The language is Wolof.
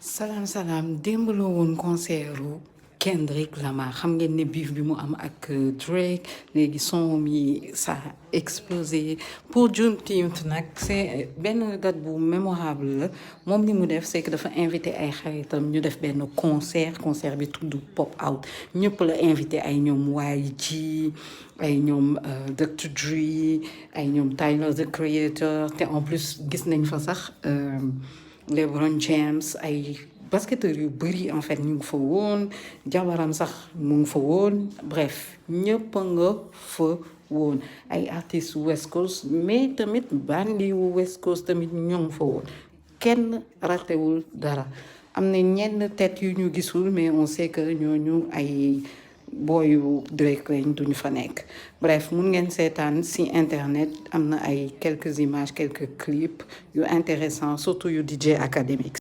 salaam démb la woon concertu Kendrick Lamar xam ngeen ne biif bi mu am ak Drake léegi son mi ça a explosé pour Juneteenth nag c'est benn date bu mémorable la moom li mu def c'est que dafa invité ay xaritam ñu def benn concert bi tudd Pop Out ñëpp la invité ay ñoom YG ay ñoom Dr Dre ay ñoom Tyler the Creator te en plus gis nañ fa sax LeBron James ay basketteurs yu bëri en fait ñu ngi fa woon jabaram sax mu ngi fa woon bref ñëpp nga fa woon ay artistes West Coast mais tamit bandi wu West Coast tamit ñoo ngi fa woon kenn ratewul dara am na ñenn tête yu ñu gisul mais on sait que ñooñu ay booyu Drake lañ duñu fa nekk bref mun ngeen seetaan si internet am na ay quelques images quelques clips yu intéressants surtout yu DJ Academics